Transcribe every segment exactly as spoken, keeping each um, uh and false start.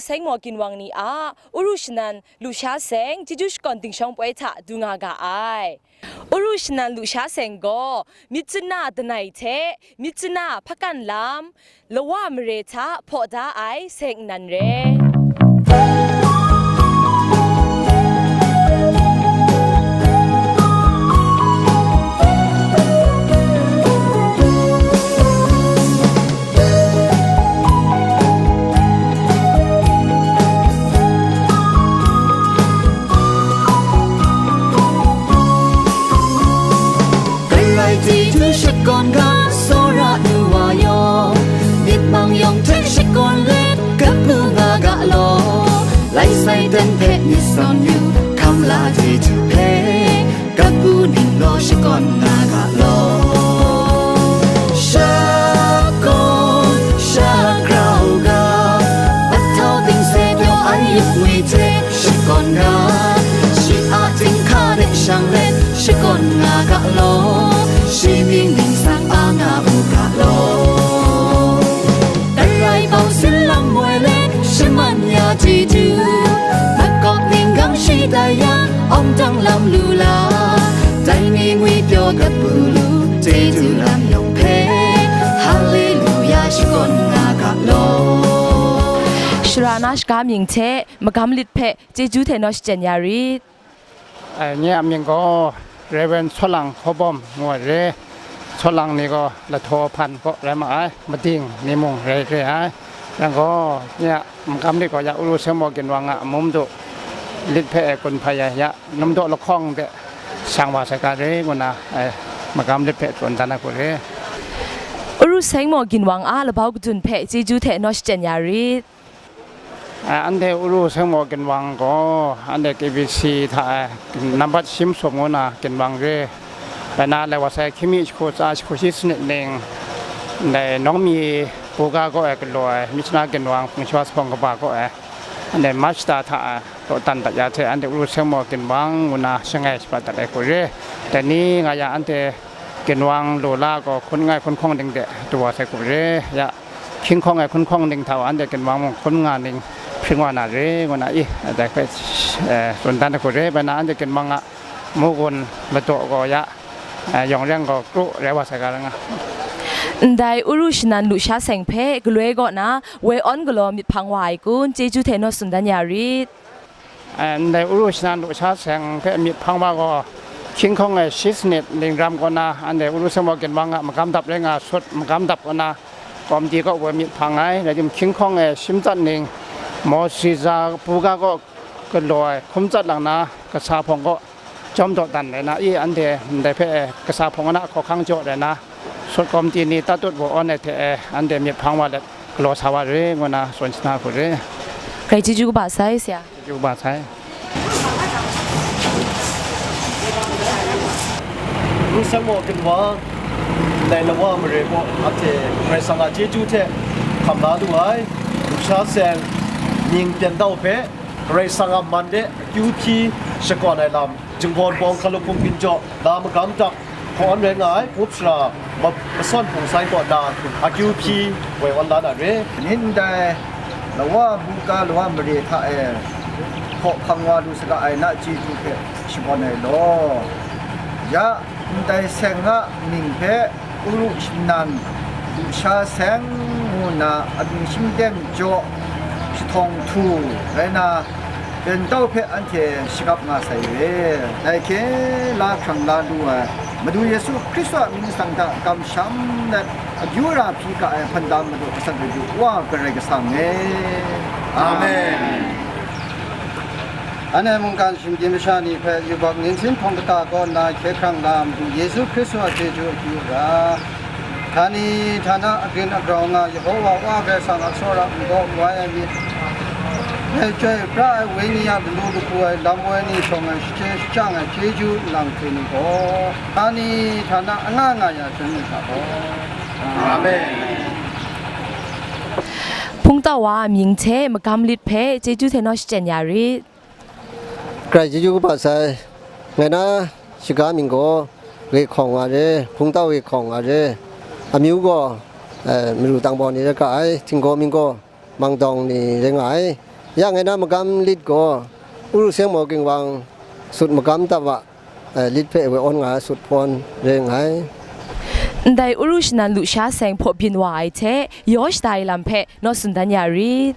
Seng maw ginwang ni a Uru Shanan Lusha Seng chyeju shakawn dingshawng poi hta du nga ga ai. Uru Shanan Lusha Seng gaw Myitkyina danai hte Myitkyina hpakan lam, Lawa mare hta hpaw da ai seng nnan re. Karai chyeju shakawn ga, tsawra nu wa yawng, myit mang yawng hte shakawn let, kabu nga ga law. Lai sai dan hpe myit sawn yu, hkam la chyeju hpe, kabu ning law shakawn nga ga law. Shakawn, shakrau ga, pahtau ting se pyaw ai yup ngwi hte shakawn ga, shi a ting hka de shang let shakawn nga ga law, shi mying ningsang a nga u ga law. Tarai bau sin lam moi let shaman ya chyeju, makawp ning gang shi tai ya, awng dang lam lu la, dai ni ngwi pyaw gat bu lu, chyeju lam yawng hpe, Haleluya shakawn nga ga law. Shara na shaga mying hte magam lit hpe chyeju hte naw shachyen ya rit. Ai, nye a mying gaw Reverend Tsawlang Hkawbawm ngu ai re. Tsawlang ni gaw lahtaw hpan kaw rai ma ai, mading ni mung rai re ai. Yang gaw, nye a magam lit gaw ya Uru Seng maw ginwang a amu madu lit hpe e kun hpai ai, ya Numdaw lahkawng de shang wa sai ga re ngu na, ai, magam lit hpe tsun dan ai hku re. Uru Seng maw ginwang a labau kadun hpe chyeju hte naw shachyen ya rit. A, anhte Uru Seng maw ginwang gaw, anhte K B C hta e nambat shi masum ngu na ginwang re. Bai na lai wa sai, hkying mi jahku tsa jahku shi sanit ning, ndai Nawngmyi buga kaw e galaw ai Myitkyina ginwang hpung shawa sa hpawng kaba kaw e, anhte March hta hta e dawdan dat ya hte, anhte Uru Seng maw ginwang ngu na shangai shabat dat ai hku re. Dai ni nga yang, anhte ginwang lu la gaw, hkun ngai hkun hkawng ding de du wa sai hku re. Ya, hkying hkawng e hkun hkawng ding hta wa, anhte ginwang mung hkun nga ning hpring wa na re ngu na, i, dai hpe, eh, tsun dan ai hku re. Bai na, anhte ginwang a mugun ladaw gaw ya, eh, yawng reng gaw kru rai wa sai ga nga. Ndai Uru Shanan Lusha Seng hpe galoi kaw na woi awn galaw myit hpang wa ai kun, chyeju hte naw tsun dan ya rit. Eh, ndai Uru Shanan Lusha Seng hpe myit hpang wa gaw, hkying hkawng e shi sanit ning ram kaw na, anhte Uru Seng maw ginwang a magam dap rai nga sut magam dap kaw na, kawmti kaw woi myit hpang ai, rai tim hkying hkawng e shi matsat ning, Mawsi za buga kaw galaw ai hkum tsat lang na, kasa hpawng kaw jawm dawdan rai na, i, anhte ndai hpe kasa hpawng na hkawhkang jaw rai na, sut kawmti ni tatut wa awn ai hte e, anhte myit hpang wa let galaw sa wa re ngu na tsun shana hku re. Grai chyeju kaba sai, saya. Chyeju kaba sai. Uru Seng maw ginwang, ndai lawa mare gaw, anhte Karai Kasang a chyeju hte hkam la lu ai, Lusha Seng mying pyan dau hpe, Karai Kasang a man de akyu hpyi shakawn ai lam, Jinggawn bawng hkalup hpung byin jaw, la magam dap, hkawn rai nga ai, up sara, ma-, masawn hpung sai kaw na, akyu hpyi woi awn la na re. Nin ndai, lawa buga lawa mare hta e, hkaw hpang wa lu saga ai na chyeju hpe shakawn ai law. Ya, ndai seng a mying hpe, Uru Shanan Lusha Seng ngu nna amying shingteng jaw jahtawng htu rai na, Bentau hpe anhte shagap nga sai we, dai hkye la hkrang la lu ai Madu Yesu Hkristu a mying ningsang hta kamsham let, akyu ra hpyi ga ai hpan da Madu Kasang Madu Wa Karai Kasang e. Amen. Anhte mungkan shinggyim masha ni hpe yubak ninsin hpawng kata kaw nna hkye hkrang la Madu Yesu Hkristu a chyeju akyu ra, htani htana agrin agrau nga Yehova Wa Karai Kasang a tsawra nkaw wai ai myit, dai Chyoi pra ai Wenyi a lalu lahku ai lam woi ni shawng ai shachye shachyang ai chyeju nlang hte ni gaw, htani htana anga nga ya jang ni hta gaw. Amen. Hpungtau wa a mying hte magam lit hpe chyeju hte naw shachyen ya rit. Karai chyeju kaba sai, ngai na shiga mying gaw Gehkawng nga re, Hpungtau Gehkawng nga re, amyu gaw, eh, Maru Tangbau ni rai ga ai, Htinggaw Myinggaw Mangdawng ni rai nga ai, Ya ngai na magam lit gaw, Uru Seng Maw Ginwang sut magam tap a, eh, lit hpe woi awn nga ai sut hpawn re nga ai. Ndai Uru Shanan Lusha Seng hpaw byin wa ai hte yaw shada ai lam hpe naw tsun dan ya rit.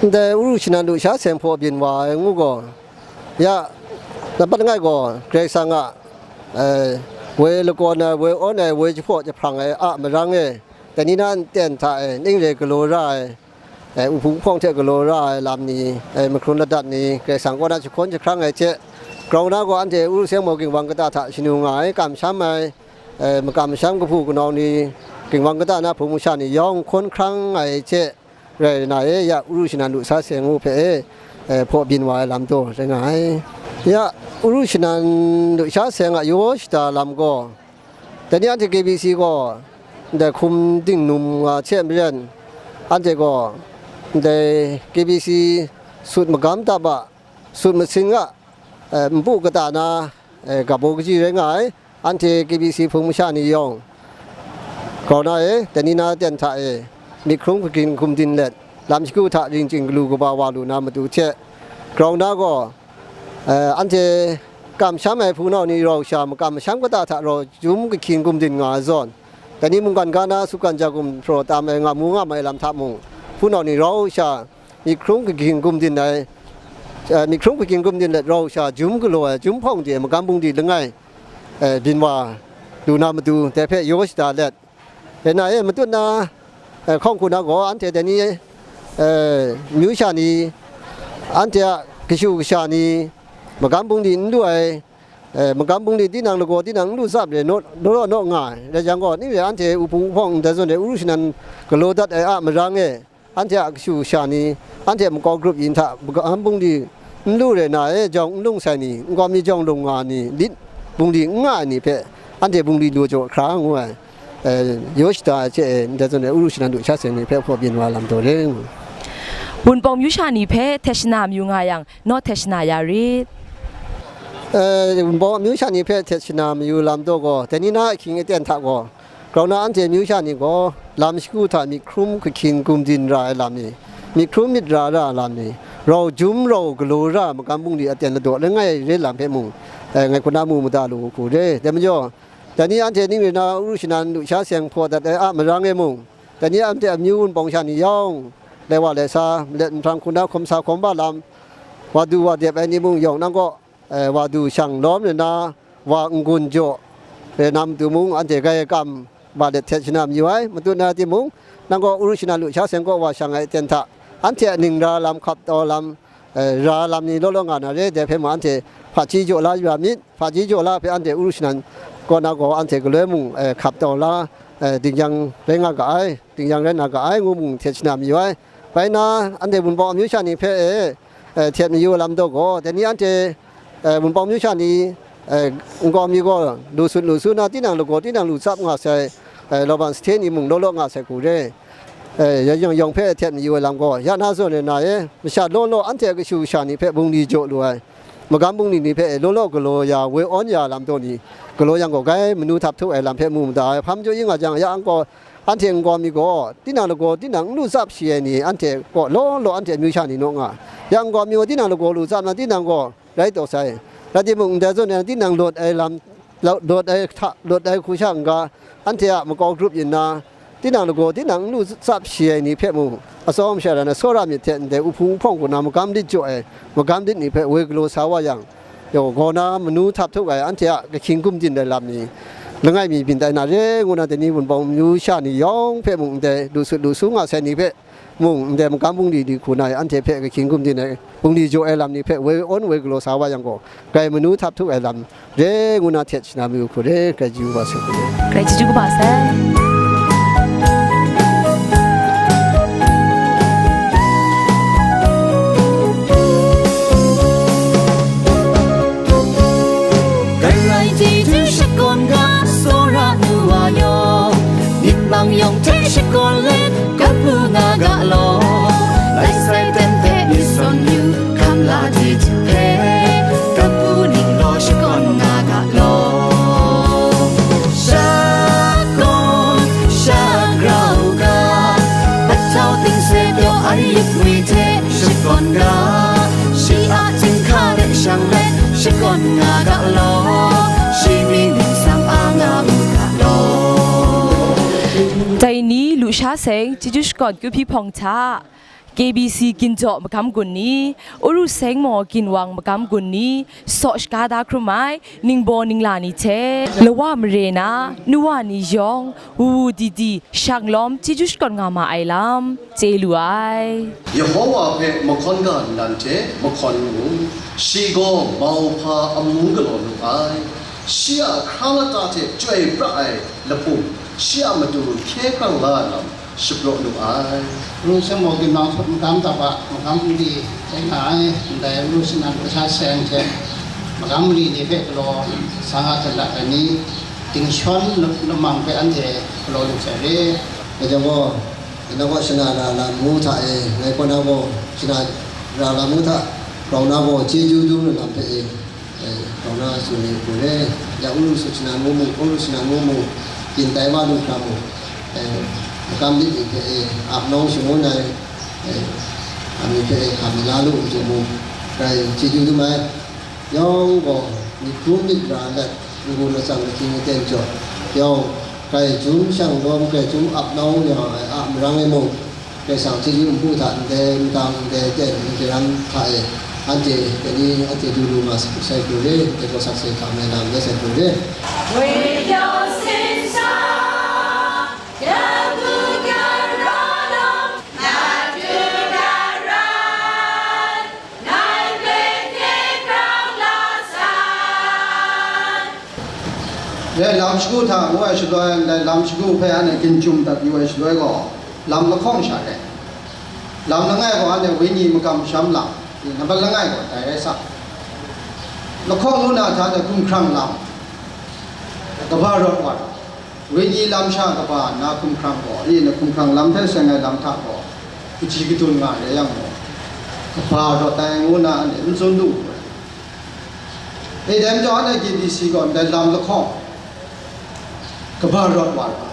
Ndai Uru Shanan Lusha Seng hpaw byin wa ai ngu gaw, ya, nampat langai gaw, Karai Kasang a, eh, woi lakawn ai, woi awn ai, woi jahpaw jahprang ai a marang e, dai ni na nten hta e, ning re galaw ra ai, eh, uhpung uhpawng hte galaw ra ai lam ni, eh, mahkrun ladat ni, Karai Kasang kaw na jahkawn jahkrang ai hte, grau na gaw anhte Uru Seng Maw Ginwang kata hta shanu nga ai, kamsham ai, eh, makam masham kahpu kanau ni, Ginwang kata na hpung masha ni yawng hkawn hkrang ai hte, rai na e, ya Uru Shanan Lusha Seng ngu hpe e, eh, hpaw byin wa ai lam taw rai nga ai. Ya Uru Shanan Lusha Seng a yaw shada lam gaw, dai ni anhte K B C gaw ndai hkum dingnum nga hte maren, anhte gaw ndai K B C sut magam tap a, sut masin a, eh, npu kata na, eh, gabaw kaji rai nga ai. Anhte K B C hpung masha ni yawng, grau na e, dai ni na ten hta e, myit hkrung hpakin hkum din let, lam shagu hta ring ching galu kaba wa lu na matu hte, grau na gaw, eh, anhte kamsham ai hpunau ni rau sha makam masham kata hta rau jum kahkyin hkum din nga ai zawn, dai ni mungkan ga na sukan ja gum hpraw tam ai nga mu nga mai lam hta mung, hpunau ni rau sha myit hkrung hpakin hkum din ai, eh, myit hkrung hpakin hkum din let rau sha jum galaw ai jum hpawng de magam bungli langai, eh, byin wa lu na matu, dai hpe yaw shada let, rai na e, matut na, eh, hkawng hku na gaw, anhte dai ni, eh, amyu sha ni, anhte a kashu kasha ni, magam bungli n lu ai, eh, magam bungli tinang lagaw tinang n lu tsap re, naw, naw, naw nga ai. Rai jang gaw, ning re anhte uhpung uhpawng ndai zawn e Uru Shanan galaw dat ai a marang e, anhte a kashu kasha ni, anhte makau grup yin hta magam bungli n lu rai na e, jawng n lung sai ni, nkau mi jawng lung nga ni, lit bungli n nga ai ni hpe, anhte bungli lu jaw hkra ngu ai, eh, yaw shada ai hte e, ndai zawn e Uru Shanan Lusha Seng ni hpe hpaw byin wa lam taw re ngu. Wunpawng amyu sha ni hpe htet shana mayu nga yang, naw htet shana ya rit. Eh, Wunpawng amyu sha ni hpe htet shana mayu lam taw gaw, dai ni na ahkying aten hta gaw, grau na anhte amyu sha ni gaw, lam shagu hta myit hkrum hkahkyin hkum din ra ai lam ni, myit hkrum myit ra ra ai lam ni, rau jum rau galaw ra ai magam bungli aten ladaw langai re lam hpe mung, eh, ngai hku na mu mada lu hku re. Dai majaw, dai ni anhte ning re na Uru Shanan Lusha Seng hpaw dat ai a marang e mung, dai ni anhte amyu Wunpawng sha ni yawng, lai wa lai sa, malet nhprang hku na hkawm sa hkawm ba lam, wa du wa dep ai ni mung yawng nang gaw, eh, wa du shang lawm re na, wa n-gun jaw re na matu mung, anhte grai kam wa let htet shana mayu ai. Matut na timung, nang gaw Uru Shanan Lusha Seng kaw wa shang ai aten hta, anhte a ning ra lam, hkap taw lam, eh, ra lam ni law law nga na re, dai hpe mung anhte hpaji jaw la yu ra myit. Hpaji jaw la hpe anhte Uru Shanan kaw na gaw, anhte galoi mung, eh, hkap taw la, eh, dingnyang rai nga ga ai, dingnyang rai na ga ai, ngu mung htet shana mayu ai. Bai na, anhte Wunpawng amyu sha ni hpe e, eh, htet mayu ai lam taw gaw, dai ni anhte, eh, Wunpawng amyu sha ni, eh, nkau mi gaw lu sut lu su na, tinang lagaw tinang lu tsap nga sai, eh, Laban Sahte ni mung law law nga sai hku re. Eh, ya yawng yawng hpe htet mayu ai lam gaw, ya na zawn re na e, masha law law anhte a kashu kasha ni hpe bungli jaw lu ai, magam bungli ni hpe law law galaw ya, woi awn ya lam taw ni, galaw yang gaw, grai manu htap htuk ai lam hpe mu mada ai. Hpa majaw yin nga jang, ya ang gaw, anhte nkau mi gaw, tinang lagaw tinang n lu tsap shi ai ni, anhte kaw law law anhte amyu sha ni naw nga. Ya nkau mi gaw, tinang lagaw lu tsap na, tinang gaw rai taw sai. Rai timung, ndai zawn e, tinang lawt ai lam, lawt ai hta, lawt ai hku sha n-ga, anhte a makau grup yin na, tinang lagaw tinang n lu tsap shi ai ni hpe mung, atsawm sha ra na tsawra myit hte ndai uhpung uhpawng kaw na magam lit jaw ai, magam lit ni hpe woi galaw sa wa yang, yawng gaw na manu htap htuk ai, anhte a kahkying gumdin ai lam ni, langai mi byin tai na re ngu na, dai ni Wunpawng amyu sha ni yawng hpe mung ndai lu sut lu su nga sai ni hpe mung, ndai magam bungli ni hku na e, anhte hpe kahkying gumdin ai, bungli jaw ai lam ni hpe woi awn woi galaw sa wa yang gaw, grai manu htap htuk ai lam re ngu na htet shana mayu hku re, grai chyeju kaba sai hku re. Grai chyeju kaba sai. Karai chyeju shakawn ga, tsawra nu wa yawng, myit mang yawng hte shakawn let, kapu nga ga law. Lai sai ten hpe myit sawn yu, hkam la chyeju hpe, kapu ning law shakawn nga ga law. Shakawn Sha seng chyeju shakawn kyu hpyi hpawng hta, K B C ginjaw magam gun ni, Uru seng maw ginwang magam gun ni, saw shaga da hkrum ai, ningbaw ningla ni hte, lawa mare na, nu wa ni yawng, wu wu di di, shang lawm chyeju shakawn nga ma ai lam, chye lu ai. Yehowa hpe mahkawn ga nnan hte mahkawn mu, shi gaw mauhpa amu galaw nu ai. Shi a hkra lata hte chyoi pra ai lahpum, shi a matu hkye hkrang la lam shapraw nu ai. Ru seng maw ginwang hput magam tap a, magam mali rai nga ai, ndai ru sinan kasha seng hte magam mali ni hpe galaw sa nga hkrat ai ni, dingshawn lamang hpe anhte galaw lu sai re. Dai jang gaw, nang gaw shana ra lam ngu hta e, ngai kaw na gaw shana ra lam ngu hta, grau na gaw chyeju dum lu lam hpe e, e, grau na tsun ni hku re, ya Uru sut shana ngu mu, Uru shana ngu mu, byin tai wa lu hkra mu, e, makam myit ni hpe e, ap nawng shangun ai, e, a myit hpe e, hkam mi la lu u mu, grai chyeju dum ai. Yawng gaw, myit hkrum myit ra let, n-gun atsam ahkying aten jaw, yawng, grai jum shang lawm, grai jum ap nawng ya ai a marang e mung, Karai Kasang chyeju npu hta ndai, ndai ten, ndai ram hta e, anhte dai ni anhte du lu nga sai hku re, dai gaw sakse hkam ai lam rai sai hku re. Dai lam shagu hta ngu ai shaloi, dai lam shagu hpe anhte ginjum dat yu ai shaloi gaw, lam lahkawng sha re. Lam langai gaw anhte wenyi makam masham lam, nambat langai gaw dai rai sa. Lahkawng ngu na hta anhte hkumhkrang lam, kaba rawt wa ra. Wenyi lam sha kaba nna hkumhkrang gaw, i, na hkumhkrang lam hte seng ai lam hta gaw, kaji kadun nga ai rai yang gaw, kaba rawt ai ngu na anhte n tsun lu ai. E, dai majaw anhte K B C gaw ndai lam lahkawng, kaba rawt wa ra.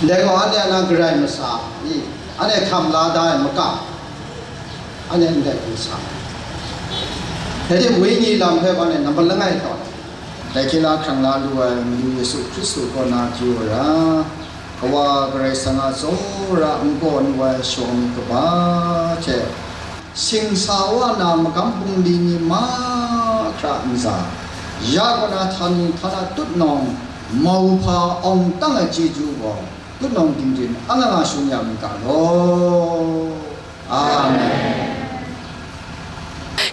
Ndai gaw anhte a na garai masa, i, anhte hkam la da ai makam, anhte ndai hku sa. Dai hte wenyi lam hpe gaw anhte nambat langai tawn. Dai hkying la hkrang la lu ai Madu Yesu Hkristu kaw na chyu ai ra, Kawa Karai Kasang a tsawra n kaw nu ai shawng myit kaba hte, singsa wa na magam bungli ni mahkra ntsa, ya kaw na htani htana tutnawng mauhpa awng tang ai chyeju gaw, tutnawng dingdin ang nga nga shun ya mu ga law. Amen.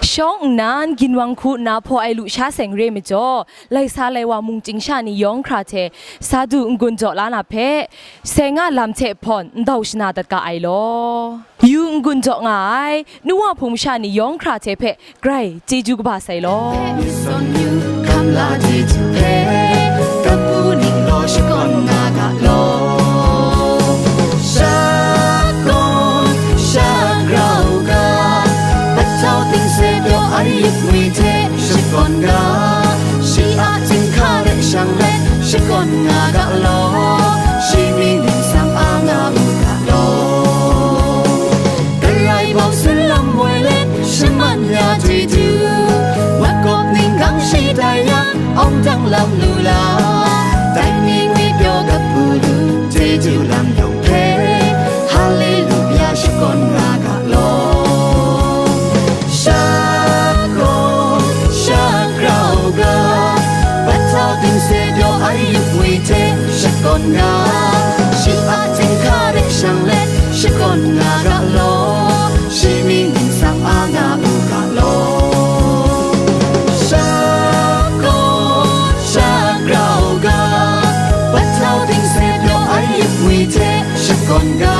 Shawng nnan ginwang hku nna hpaw ai lusha seng re majaw, laisa lai wa mungchying sha ni yawng hkra hte sa du n-gun jaw la na hpe, seng a lam hte hpawn ndau shana dat ga ai law. Yu n-gun jaw nga ai, nu wa hpung masha ni yawng hkra hte hpe grai chyeju kaba sai law. Hkam la chyeju hpe, kapu ning law shakawn nga ga law. Shakawn, shagrau ga, patau ting se pyaw ai yip ngwi hte shakawn ga, shi a chyinghka de shang let shakawn nga ga law, shi mying ningsang a nga u ga law. Karai bawng salam woi let shaman ya chyeju, makawp ninggang shi tai ya, awng dang lam lu la, dai mi ngwi pyaw kapu lu, chyeju lam yawng hpe, Haleluya shakawn nga ga law. Shakawn, shagrau ga, patau ting se pyaw ai yip ngwi hte shakawn nga, shi a chyinghka de shang let shakawn nga ga law, shi mying ningsang a nga u ga law. Shakawn, shagrau ga, patau ting se pyaw ai yip ngwi hte shakawn ga,